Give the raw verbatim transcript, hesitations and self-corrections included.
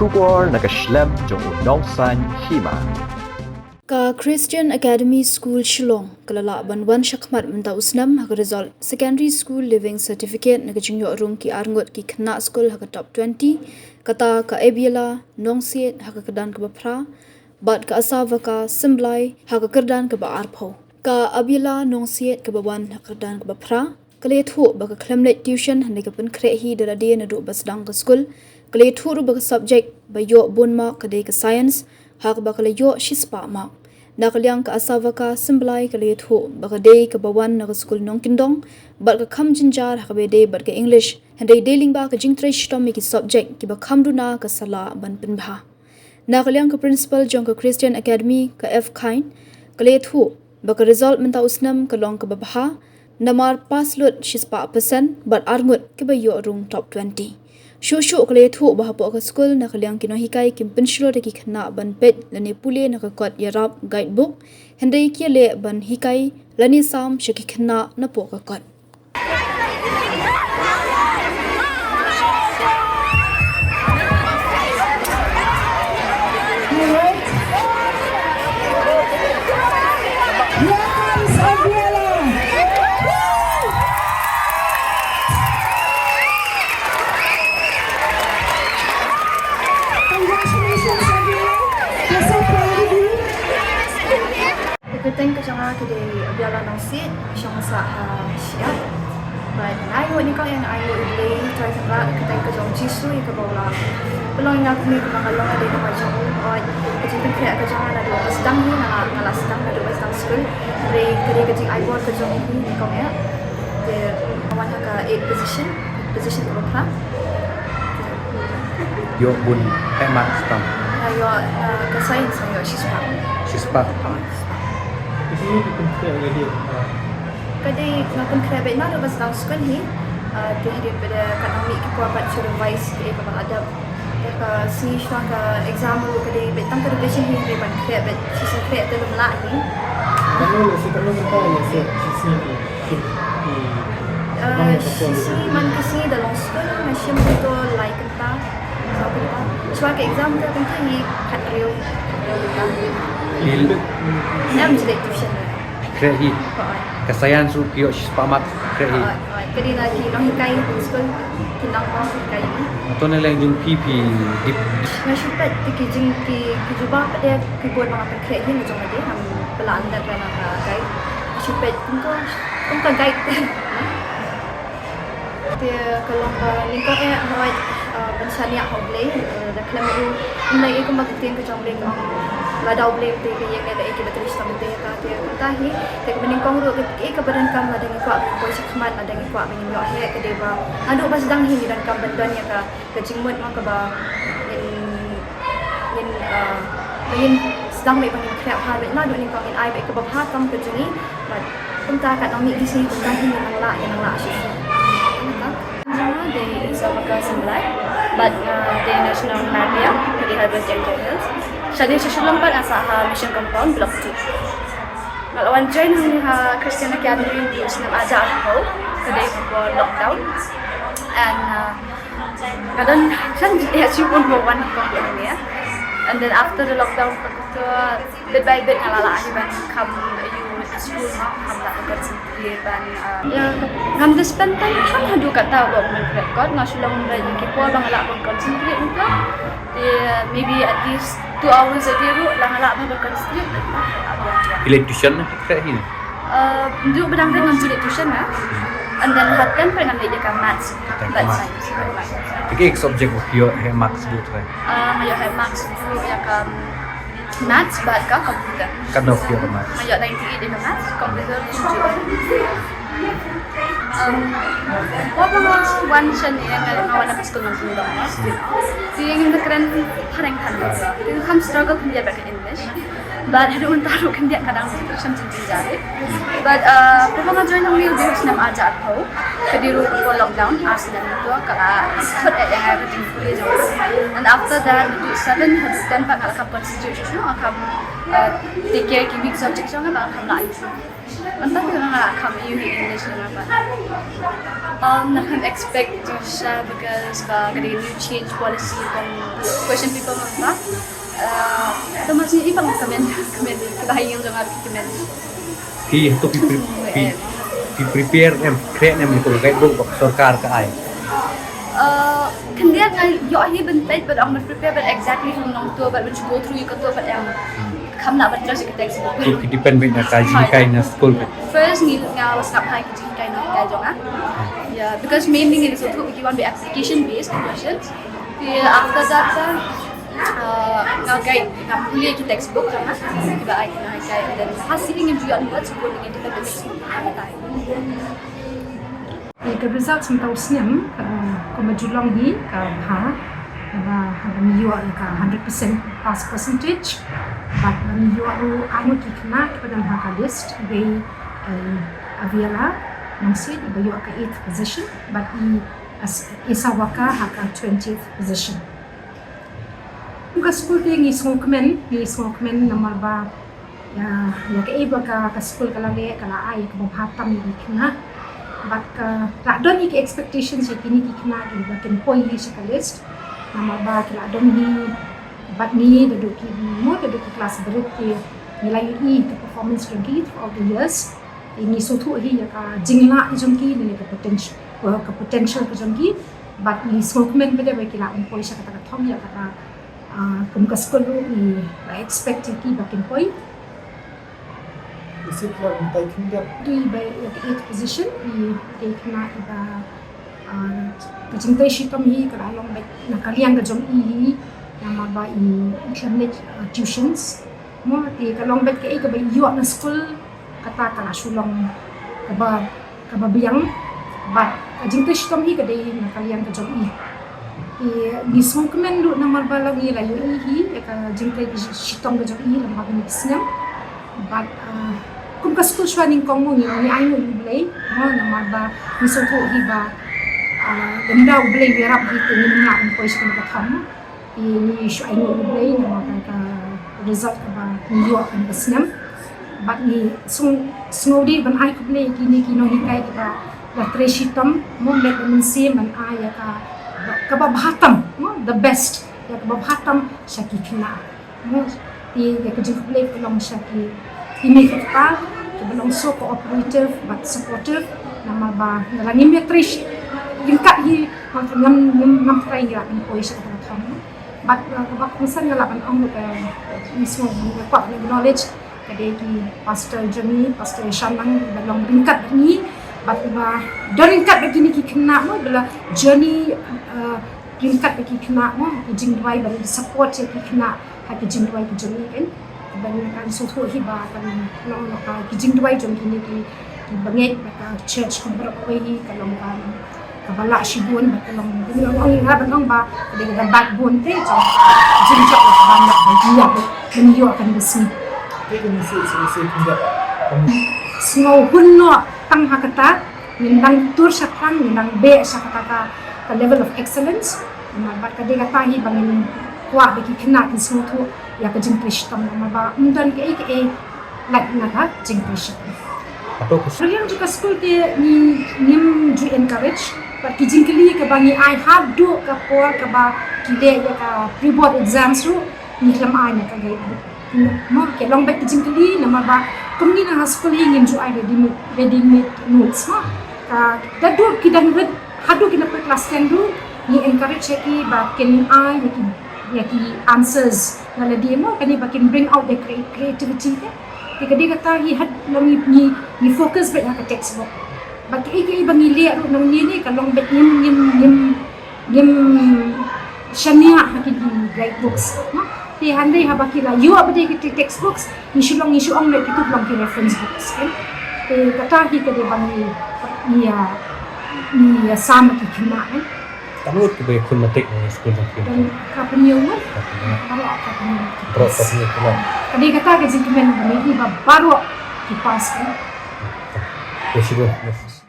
Khubor na ka shlem jong u nongsan hima. Ka Christian Academy School Shillong ka la lah ban wan shakhmat mynta u snem ha ka result Secondary School Leaving Certificate na ka jingïoh rung ki arngut ki khynnah skul ha ka top twenty, kata ka Abiela Nongsiej ha ka kyrdan kaba phra, bad ka Asavaka Symblai ha ka kyrdan kaba arphew. Ka Abiela Nongsiej kaba wan ha ka kyrdan kaba phra, ka la ïathuh ba ka khlem leit tuition hynrei ka pynkhreh hi da lade naduh ba sdang ka skul. Ka la ïathuh ruh ba ka subject ba ïoh bun mark ka dei ka science, ha kaba ka la ïoh shispah mark. Na ka liang ka Asavaka Symblai ka la ïathuh ba ka dei kaba wan na ka skul Nongkyndong, bad ka kham jynjar ha kaba ïadei bad ka English, hynrei dei lyngba ka jingtrei shitom ïa ki subject kiba kham duna ka sa lah ban pynbha. Na ka liang ka principal jong ka Christian Academy, ka F Khain, ka la ïathuh ba ka result mynta u snem ka long kaba bha, namar pass lut shispah percent bad arngut kiba ïoh rung top twenty. Shuh shuh ka la ïathuh ba hapoh ka skul na ka liang ki nonghikai kim pynshlur ïa ki khynnah ban peit lane pule na ka kot ïarap guidebook, hynrei ki ïaleh ban hikai lane sam sha ki khynnah napoh ka kot. Congratulations, Abiela. We're so proud of you. Ka kyrteng ka jong nga ka dei Abiela Nongsiej, shong sah ha Shyiap. Bad nga ai nguh nyngkong ïa nga ai nguh ïa U Blei, Trai Kynrad, ka kyrteng ka jong U Jisu ïa kaba u la pynlong ïa nga kumne kumba nga long ïa dei ka jong u. Hooid, ka jingpynkhreh ka jong nga naduh ba sdang hi, nga la, nga la sdang naduh ba sdang skul. Hynrei ka dei ka jingaibor ka jong u hi nyngkong eh. Te nga wan ha ka eighth position, position kaba phra. Ïoh bun heh marks tam? Nga ïoh, uh, ka science nga ïoh shispah. Shispah. Ka dei nga pynkhreh beit naduh ba sdang skul hi. Uh, te hadien ba dei ka nang mih ki por pat shu revise kaei kaba nga dep. Te ka sngi shuwa ka exam ruh ka dei beit tang ka revision hi, hynrei ban khreh beit shisha khreh te lum lah hi. Katno lehse, katno kynta lehse shisngi ki shim ki, uh, shisngi man ka sngi da long skul nga shim kumto lai kynta, saw kynta. Shuwa ka exam te kumto hi khathynriew, khathynriew kynta. Em, jileh tuition. Khreh hi. Hooid. Ka science ruh ki ïoh shispah mark khreh hi. Hooid, hooid. Ka dei na ki nonghikai skul, ki nonghikai hi. To na leng jong phi phi dip. Nga shu peit te ki jing ki, ki jubab pat de ki bun ba nga pynkhreh hi na jong nga de, ngam pynlah ndat na ka guide. Nga shu peit kum ka, kum ka guide. Te ka long ba nyngkong eh hooid, uh, ban shaniah ha U Blei, uh, da khlem ruh, ym lei kumba ka ktien ka jong U Blei ka ong, lada U Blei te ka ïeng lei lei kiba trei shitom te ka te kumta hi. Te kaba nyngkong ruh kaei kaba donkam lada ngi kwah ban poi shakhmat, lada ngi kwah ban ïoh heh, ka dei ba naduh ba sdang hi ngi donkam ban don ïa ka, ka jingmut ma kaba ngin, ngin, uh, ngin sdang beit ba ngin khreh bha beit naduh nyngkong, ngin ai beit kaba bha kam ka jong ngi. Bad kumta katno mih ki sngi kumta hi ngi nang lah, ngi nang lah shisha. Kumta. Nga dei Isabaka Symblai, bad nga dei na shnong Narbiang, ka dei ha West Jaintia Hills. Shadien sha Shillong pat nga sah ha Mission Compound, Block two. Nga la wan join hangne ha Christian Academy u snem ar hajar arphew, ka dei ka por lockdown. And, uh, nga don shen jingeh shibun ba wan nyngkong hangne. And then after the lockdown, ka to bit by bit nga la lah hi ban kham ïa u school, ma kham lah ban concentrate ban, uh, ïa, ngam da spend time kham haduh katta ba ong ban record, nga shu long ban ïa ki por ba nga lah ban concentrate ïa ka. Te maybe at least two hours a day ruh la nga lah ban concentrate. Phi leit tuition ne phi khreh hi ne? Uh, naduh ba dang rit ngam ju leit tuition na. And then ha ten pat ngam leit ïa ka maths bad science. Te kaei ka subject ba phi ïoh heh marks duh trai? Uh, nga ïoh heh marks duh ïa ka maths bad ka computer. Katno phi ïoh ka maths? Nga ïoh ninety-eight ïa ka maths, computer fifty-two. Um, por ba nga wan shane nga, nga wan na ka skul Nongkyndong. Te ngin da kren phareng than ka. Te ngin kham struggle khyndiat bad ka English. Bad haduh mynta ruh khyndiat ka dang shisha jynjar. Bad, uh, por ba nga join hangne u dei u snem ar hajar arphew. Ka dei ruh ka por lockdown, ar snem to ka la khot eh ïa nga ka jingpule jong nga. And after that, naduh seven haduh ten pat nga la kham concentrate shuh shuh, nga kham, uh, take care ki weak subject jong nga bad nga kham lah ïa Mynta te nga kham ïohi English na ba. Um, nga kham expect shisha because ba ka dei new change policy from question paper mynta. Uh, to ma shi i pang comment comment ka dei yang jong nga comment. Phi to phi pre- phi phi prepare em, create em ko guidebook ba sorkar ka ai. Uh, khyndiat nga ïoh hi ban peit, but I'm not prepared, but exactly from nong to, but when you go through you can to, but em kham na ban trust ka textbook. Ki depend beit na ka jinghikai na school. First ngi nga was sngap ha ki jinghikai na ka jong nga. Yeah, because mainly ngi sngewthuh ki wan be application based questions. Phi after that, uh, nga guide, nga pule ki textbook jong nga. Kiba ai ki nga hikai, and then ha sini ngim ju ïoh onwards, pun ngi depend beit na ka. Ïa ka result mynta u snem, ka, kumba ju long hi, ka bha, kaba, kaba ngi ïoh ïa ka hundred percent pass percentage. Bad ba ngi ïoh ruh arngut ki khynnah kiba don ha ka list, iwei, eh, Aviala Nongsiej iba ïoh ka eighth position, bad i As-, Esa Waka ha ka twentieth position. Kum ka skul te ngi sngewkmen, ngi sngewkmen namar ba ïa, ïa kaei ba ka, ka skul ka la leh, ka la ai ïa kaba bha tam ïa ki khynnah. Bad ka la don ïa ki expectations ïa kine ki khynnah kiba kin poi hi sha ka list. Namar ba ki la don hi bad ngi da duh ki mo, da duh ki klas barit ki, ngi la ïohi ka performance jong ki throughout the years. Te ngi sngewthuh hi ïa ka jinglah jong ki ne ka potential, ka potential ka jong ki. Bad ngi sngewkmen bad ba ki la ym poi sha kata ka thong ïa kata, ah, kum ka skul ruh ngi la expect ïa ki ba kin poi. Isi phi la mynta khyndiat. Dei ba ïa ka eighth position, i dei khynnah iba, ah, ka jingtrei shitom hi ka la long beit na ka liang ka jong i hi, namar ba i, i khlem leit, ah, tuitions. Mo, te ka long beit kaei kaba i ïoh na skul, kata ka la shu long kaba, kaba biang, bad ka jingtrei shitom hi ka dei na ka liang ka jong i. Te ngi sngewkmen ruh namar ba la ngi la ïohi hi ïa ka jingtrei shitom ka jong i lem bad ngi sngewbha. Bad, ah, kum ka skul shuwa nyngkong mo ngi, ngi ainguh ïa U Blei, mo, namar ba ngi sngewthuh hi ba, ah, lymda U Blei u ïarap hi te ngim lah ban poi sha kane ka thong. Te ngi shu ainguh ïa U Blei namar ka, ka result kaba ngi ïoh kane ka snem. Bad ngi sng-, sngewdei ban ai khublei ïa kine ki nonghikai kiba la trei shitom, mo, met bad mynsiem ban ai ïa ka, kaba bha tam, mo, the best, ïa kaba bha tam sha ki khynnah. Mo, te ïa ka jingkhublei ka long sha ki, ki mei ki kpa kiba long so cooperative bad supportive, namar ba lada ngim ïa trei shi-, ryngkat hi, ngam, ngam, ngam trei ïa ban poi sha kata ka thong. Bad, uh, kaba kongsan nga lah ban ong ruh ka, ngi sngewbha ban kwah ban acknowledge ka dei ki pastor jong ngi, Pastor Shanlang, ba long ryngkat bad ngi, bad ba don ryngkat bad kine ki khynnah mo, ba la journey, uh, ryngkat bad ki khynnah mo, ki jingduwai ban support ïa ki khynnah ha ki jingduwai ki jong ngi kan. Ban kan sngewthuh hi ba kan long ka ki jingduwai jong kine ki, ki bangeit bad ka church kum baroh kawei hi ka long ka kaba lah shibun bad ka long, ban ong, ong, ban ong ba ka dei ka backbone te jong ka jingjop la ka ban ïa ban ïa ban ïoh kane ka sngi. Te ka message, message khyndiat. Sngewhun noh tang ha kata, ngin nang tur shaphrang, ngin nang beh sha kata ka, ka level of excellence. Bad ka dei kata hi ba ngin kwah ba ki khynnah kin sngewthuh ïa ka jingtrei shitom, namar ba ym don kaei kaei lait na ka jingtrei shitom. Hato ka Riliang jong ka skul te ngi, ngim ju encourage, bad ki jingkylli kaba ngi ai haduh ka por kaba ki leh ïa ka pre-board exams ruh ngi khlem ai na ka guidebook. Mo, ki long bad ki jingkylli namar ba kum ngi na ha skul hi ngim ju ai ready made, ready made notes mo. Ka da duh ki dang rit haduh ki na poi class ten ruh ngi encourage ïa ki ba kin ai ïa ki, ïa ki answers na lade mo, kane ba kin bring out their crea-, creativity te. Te ka dei kata hi, had long ngi, ngi, ngi focus bad ha ka textbook. Ba kiei kiei ba ngi leh ruh nang ngi ne ka long bad ngim, ngim, ngim, ngim shaniah ha ki guidebooks. Te hynrei haba ki la ïoh ba dei ki textbooks, ngi shu long, ngi shu ong bad kitu long ki reference books kan. Te kata hi ka dei ba ngi, ngi ïa, ngi ïa sam ki khynnah kan. Katno ngut kiba ïakhun matric na skul jong phi? Don ka pynïaw ngut. Ka pynïaw. Baroh ka pynïaw ngut. Baroh ka pynïaw ngut. Ka dei kata ka jingkmen ba ngi ba baroh ki pass kan. Yes, yes.